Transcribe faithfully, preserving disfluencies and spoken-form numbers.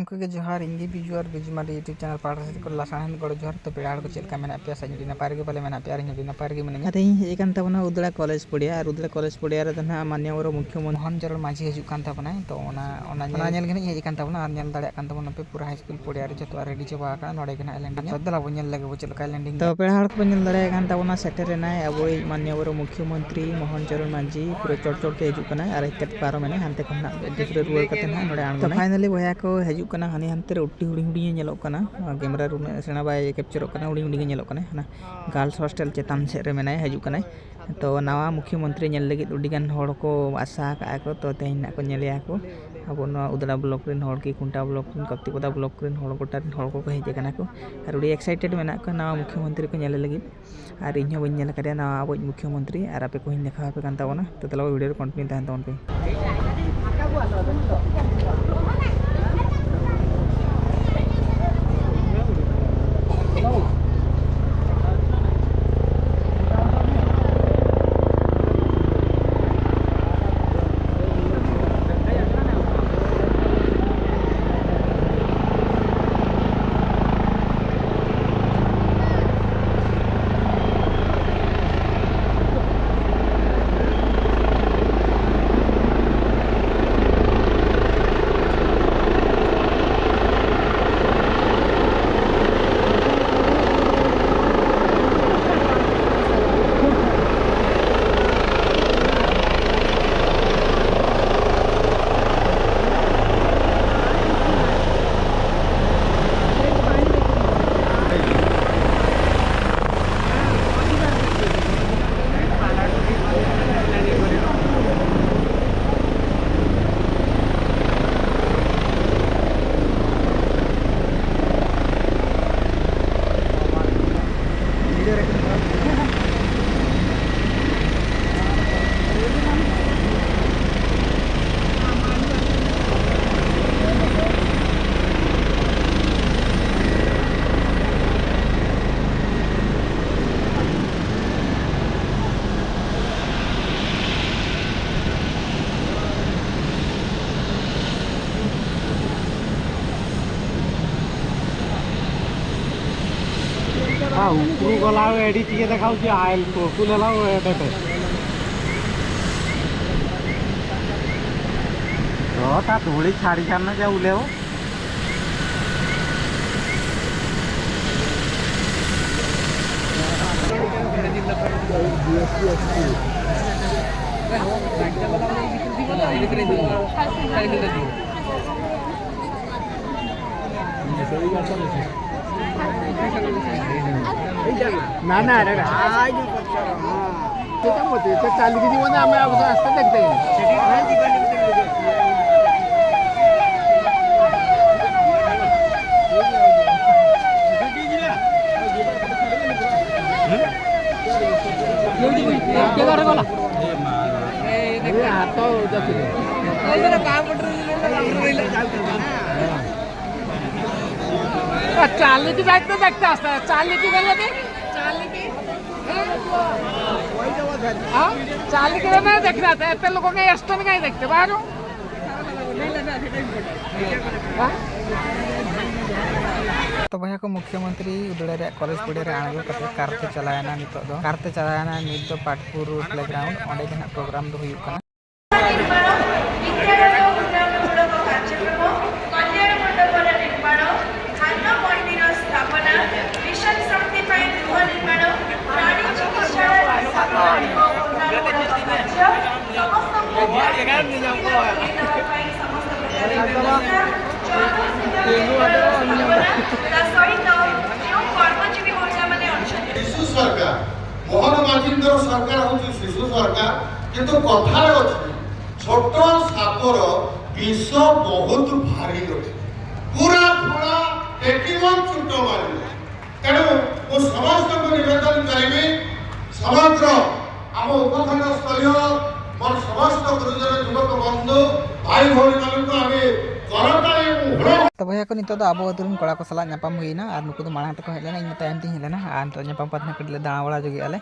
ᱜᱚᱢᱠᱮ ᱜᱮ ᱡᱚᱦᱟᱨ, ᱤᱧ ᱜᱮ ᱵᱤᱡᱩ ᱟᱨ ᱵᱤᱡᱩ ᱢᱟᱨᱰᱤ YouTube channel ᱯᱟᱦᱴᱟ ᱥᱮᱫ ᱠᱷᱚᱱ ᱞᱟᱥᱟᱲᱦᱮᱫ ᱜᱚᱲ ᱡᱚᱦᱟᱨ᱾ ᱛᱚ ᱯᱮᱲᱟ ᱦᱚᱲ ᱠᱚ ᱪᱮᱫ ᱞᱮᱠᱟ ᱢᱮᱱᱟᱜ ᱯᱮᱭᱟ? ᱥᱮ ᱟᱹᱰᱤ ᱱᱟᱯᱟᱭ ᱨᱮᱜᱮ ᱯᱟᱞᱮ ᱢᱮᱱᱟᱜ ᱯᱮᱭᱟ ᱟᱨ ᱤᱧ ᱦᱚᱸ ᱵᱮᱥ ᱜᱮ ᱢᱤᱱᱟᱹᱧᱟ᱾ ᱟᱨ ᱤᱧ ᱦᱮᱡ ᱟᱠᱟᱱ ᱛᱟᱵᱚᱱᱟ ᱩᱫᱽᱲᱟ ᱠᱚᱞᱮᱡᱽ ᱯᱚᱲᱤᱭᱟ, ᱟᱨ ᱩᱫᱽᱲᱟ ᱠᱚᱞᱮᱡᱽ ᱯᱚᱲᱤᱭᱟ ᱨᱮᱫᱚ ᱱᱟᱦᱟᱜ ᱢᱟᱱᱱᱤᱭᱚ ᱵᱚᱨᱚ ᱢᱩᱠᱷᱭᱚ ᱢᱚᱱᱛᱨᱤ ᱢᱳᱦᱚᱱ ᱪᱚᱨᱚᱬ ᱢᱟᱹᱡᱷᱤ ᱦᱤᱡᱩᱜ ᱠᱟᱱ ᱛᱟᱵᱚᱱᱟᱭ᱾ ᱛᱚ ᱚᱱᱟ, ᱚᱱᱟ ᱚᱱᱟ ᱧᱮᱞ ᱧᱮᱞ ᱜᱮ ᱱᱟᱦᱟᱜ ᱤᱧ ᱦᱮᱡ ᱟᱠᱟᱱ ᱛᱟᱵᱚᱱᱟ ᱟᱨ ᱧᱮᱞ ᱫᱟᱲᱮᱭᱟᱜ ᱠᱟᱱ ᱛᱟᱵᱚᱱᱟ ᱯᱮ ᱯᱩᱨᱟᱹ ᱦᱟᱭ ᱥᱠᱩᱞ ᱯᱚᱲᱤᱭᱟ ᱨᱮ ᱡᱚᱛᱚᱣᱟᱜ ᱨᱮᱰᱤ ᱪᱟᱵᱟ ᱟᱠᱟᱱᱟ᱾ ᱱᱚᱰᱮ ᱜᱮ ᱱᱟᱦᱟᱜ ᱞᱮᱱᱰᱤᱝ ᱛᱚ ᱫᱮᱞᱟ ᱵᱚᱱ ᱧᱮᱞ ᱞᱮᱜᱮ ᱵᱚ ᱪᱮᱫ ᱞᱮᱠᱟᱭ ᱞᱮᱱᱰᱤᱝ ᱛᱚ ᱯᱮᱲᱟ ᱦᱚᱲ ᱠᱚᱯᱮ ᱧᱮᱞ ᱫᱟᱲᱮᱭᱟᱜ ᱠᱟᱱ ᱛᱟᱵᱚᱱᱟ, ᱥᱮᱴᱮᱨ ᱮᱱᱟᱭ ᱟᱵᱚᱭᱤᱡ ᱢᱟᱱᱱᱤᱭᱚ ᱵᱚᱨᱚ ᱢᱩᱠᱷᱭᱚ ᱢᱚᱱᱛᱨᱤ ᱢᱳᱦᱚᱱ ᱪᱚᱨᱚᱬ ᱢᱟᱹᱡᱷᱤ᱾ ᱯᱩᱨᱟᱹ ᱪᱚᱴ ᱪᱚᱴ ᱛᱮ ᱦᱤᱡᱩᱜ ᱠᱟᱱᱟᱭ ᱟᱨ ᱦᱮᱡ ᱠᱟᱛᱮ ᱯᱟᱨᱚᱢ ᱮᱱᱟᱭ, ᱦᱟᱱᱛᱮ ᱠᱷᱚᱱ ᱱᱟᱦᱟᱜ ᱫᱤᱥᱚᱢ ᱨᱮ ᱨᱩᱣᱟᱹᱲ ᱠᱟᱛᱮ ᱱᱟᱦᱟᱜ ᱱᱚᱰᱮ ᱛᱚ ᱟᱬᱜᱚᱱᱟᱭ᱾ Finally ᱵᱚᱭᱦᱟ ᱠᱚ ᱦᱤᱡᱩᱜ ᱠᱟᱱᱟ, ᱦᱟᱹᱱᱤ ᱦᱟᱱᱛᱮ ᱨᱮ ᱩᱴᱤ ᱦᱩᱰᱤᱧ ᱦᱩᱰᱤᱧ ᱮ ᱧᱮᱞᱚᱜ ᱠᱟᱱᱟ᱾ ᱱᱚᱣᱟ camera ᱨᱮ ᱩᱱᱟᱹᱜ ᱥᱮᱬᱟ ᱵᱟᱭ captureᱚᱜ ᱠᱟᱱᱟ, ᱦᱩᱰᱤᱧ ᱦᱩᱰᱤᱧ ᱮ ᱧᱮᱞᱚᱜ ᱠᱟᱱᱟ᱾ ᱦᱟᱱᱟ girls hostel ᱪᱮᱛᱟᱱ ᱥᱮᱫ ᱨᱮ ᱢᱮᱱᱟᱭᱟ, ᱦᱤᱡᱩᱜ ᱠᱟᱱᱟᱭ᱾ ᱛᱚ ᱱᱟᱣᱟ ᱢᱩᱠᱷᱭᱚ ᱢᱚᱱᱛᱨᱤ ᱧᱮᱞ ᱞᱟᱹᱜᱤᱫ ᱟᱹᱰᱤ ᱜᱟᱱ ᱦᱚᱲ ᱠᱚ ᱟᱥᱟ ᱟᱠᱟᱫᱼᱟ ᱠᱚ, ᱛᱚ ᱛᱮᱦᱮᱧ ᱱᱟᱦᱟᱜ ᱠᱚ ᱧᱮᱞᱮᱭᱟ ᱠᱚ᱾ ᱟᱵᱚ ᱱᱚᱣᱟ ᱩᱫᱽᱲᱟ block ᱨᱮᱱ ᱦᱚᱲ ᱠᱤ ᱠᱷᱩᱱᱴᱟ block ᱨᱮᱱ, ᱠᱟᱯᱛᱤᱯᱚᱫᱟ block ᱨᱮᱱ ᱦᱚᱲ, ᱜᱚᱴᱟ ᱨᱮᱱ ᱦᱚᱲ ᱠᱚᱠᱚ ᱦᱮᱡ ᱟᱠᱟᱱᱟ ᱠᱚ ᱟᱨ ᱟᱹᱰᱤ excited ᱢᱮᱱᱟᱜ ᱠᱚᱣᱟ ᱱᱟᱣᱟ ᱢᱩᱠᱷᱭᱚ ᱢᱚᱱᱛᱨᱤ ᱠᱚ ᱧᱮᱞ ᱞᱟᱹᱜᱤᱫ᱾ ᱟᱨ ᱤᱧ ᱦᱚᱸ ᱵᱟᱹᱧ ᱧᱮᱞ ᱟᱠᱟᱫᱮᱭᱟ ᱱᱟᱣᱟ ᱟᱵᱚᱭᱤᱡ ᱢᱩᱠᱷᱭᱚ ᱢᱚᱱᱛᱨᱤ, ᱟᱨ ᱟᱯᱮ ᱠᱚᱦᱚᱸᱧ ᱫᱮᱠᱷᱟᱣ ᱟᱯᱮ ᱠᱟᱱ ᱛᱟᱵᱚᱱᱟ᱾ ᱛᱚ ᱫᱮᱞᱟ ᱵᱚ video ᱨᱮ continue ᱛᱟᱦᱮᱱ ᱛᱟᱵᱚᱱ ᱯᱮ᱾ ଉପରୁ ଗଲାବେଳେ ଏଡି ଟିକେ ଦେଖାଉଛି, ଆଇଲ ତଳକୁ ନେଲା ବେଳେ ଏଡେ ଏଡେ। ତ ତା ଧୂଳି ଛାଡ଼ି ସାରିନା ଯେ ଉଲେବ। ନା, ନା, ଏଇଟା, ଏଇଟା। ସେଟା ମତେ, ସେ ଚାଲିକି ଯିବ ନା, ଆମେ ଆଉ ଆସ୍ତେ ଦେଖିପାରିବା। ଏ ହାତ ଯାଉଛି। ଚାଲିକି ଯାଇତେ ଦେଖିତେ ଆସ୍ତେ, ଚାଲିକି ଗଲେ ବି, ଚାଲିକି, ହଁ, ଚାଲିକି ଗଲେ ଦେଖିତେ ଆସ୍ତେ, ଏତେ ଲୋକ କାହିଁ ଆସୁଛନ୍ତି, କାହିଁ ଦେଖିତେ ବାହାରୁ? ᱛᱚ ᱵᱚᱭᱦᱟ ᱠᱚ, ᱢᱩᱠᱷᱭᱚᱢᱚᱱᱛᱨᱤ ᱩᱫᱽᱲᱟ ᱨᱮᱭᱟᱜ ᱠᱚᱞᱮᱡᱽ ᱯᱟᱲᱤᱭᱟ ᱨᱮ ᱟᱬᱜᱚ ᱠᱟᱛᱮ ᱠᱟᱨ ᱛᱮ ᱪᱟᱞᱟᱣᱮᱱᱟ᱾ ᱱᱤᱛᱚᱜ ᱫᱚ ᱠᱟᱨ ᱛᱮ ᱪᱟᱞᱟᱣᱮᱱᱟ, ᱱᱤᱛ ᱫᱚ ᱯᱟᱴᱯᱩᱨ ᱨᱳᱰ ᱯᱞᱮᱜᱨᱟᱣᱩᱱᱰ, ᱚᱸᱰᱮ ᱜᱮ ᱱᱟᱦᱟᱜ ᱯᱨᱳᱜᱨᱟᱢ ᱫᱚ ᱦᱩᱭᱩᱜ ᱠᱟᱱᱟ᱾ ନିର୍ମାଣ, ବିଦ୍ୟାଳୟ ଉନ୍ନୟନମୂଳକ କାର୍ଯ୍ୟକ୍ରମ, କଲ୍ୟାଣ ମଣ୍ଡପର ନିର୍ମାଣ, ଧାନ ମଣ୍ଡିର ସ୍ଥାପନା, ମିଶନ ଶକ୍ତି ପାଇଁ ଗୃହ ନିର୍ମାଣ, ପ୍ରାଣୀ ଚିକିତ୍ସାଳୟ, ଉନ୍ନୟନମୂଳକ କାର୍ଯ୍ୟ, ସମସ୍ତଙ୍କୁ ସୁବିଧା ଯୋଗାଇ ଦେବା ପାଇଁ ସମସ୍ତ ପ୍ରକାର ବ୍ୟବସ୍ଥା, ଜନସେବା, ତା ସହିତ ଯେଉଁ କର୍ମଜୀବୀ ମହିଳାମାନେ ଅଛନ୍ତି। ଶିଶୁ ସରକାର, ମୋହନ ମାଝୀଙ୍କର ସରକାର ହେଉଛି ଶିଶୁ ସରକାର, କିନ୍ତୁ କଥାରେ ଅଛି, ଛୋଟ ସାପର ବିଷ ବହୁତ ଭାରି ଅଟେ। ପୁରା ଫଣା ଟେକିବ, ଚୁଟ ମାରିବ। ତେଣୁ ମୁଁ ସମସ୍ତଙ୍କୁ ନିବେଦନ କରିବି, ସମଗ୍ର ଆମ ଉପଖଣ୍ଡ ସ୍ତରୀୟ ମୋର ସମସ୍ତ ଗୁରୁଜନ, ଯୁବକ ବନ୍ଧୁ, ଭାଇ ଭଉଣୀମାନଙ୍କୁ ଆମେ କରତାଳି ଏବଂ ହୁଳ ତ ᱵᱚᱭᱦᱟ ᱠᱚ, ᱱᱤᱛᱚᱜ ᱫᱚ ᱟᱵᱚ ᱟᱹᱛᱩ ᱨᱮᱱ ᱠᱚᱲᱟ ᱠᱚ ᱥᱟᱞᱟᱜ ᱧᱟᱯᱟᱢ ᱦᱩᱭᱱᱟ ᱟᱨ ᱱᱩᱠᱩ ᱫᱚ ᱢᱟᱲᱟᱝ ᱛᱮᱠᱚ ᱦᱮᱡ ᱞᱮᱱᱟ, ᱤᱧ ᱫᱚ ᱛᱟᱭᱚᱢ ᱛᱤᱧ ᱦᱮᱡ ᱞᱮᱱᱟ᱾ ᱟᱨ ᱱᱤᱛᱚᱜ ᱧᱟᱯᱟᱢ ᱠᱟᱛᱮ ᱠᱟᱹᱴᱤᱡ ᱞᱮ ᱫᱟᱬᱟ ᱵᱟᱲᱟ ᱡᱚᱜᱮᱜᱼᱟ ᱞᱮ᱾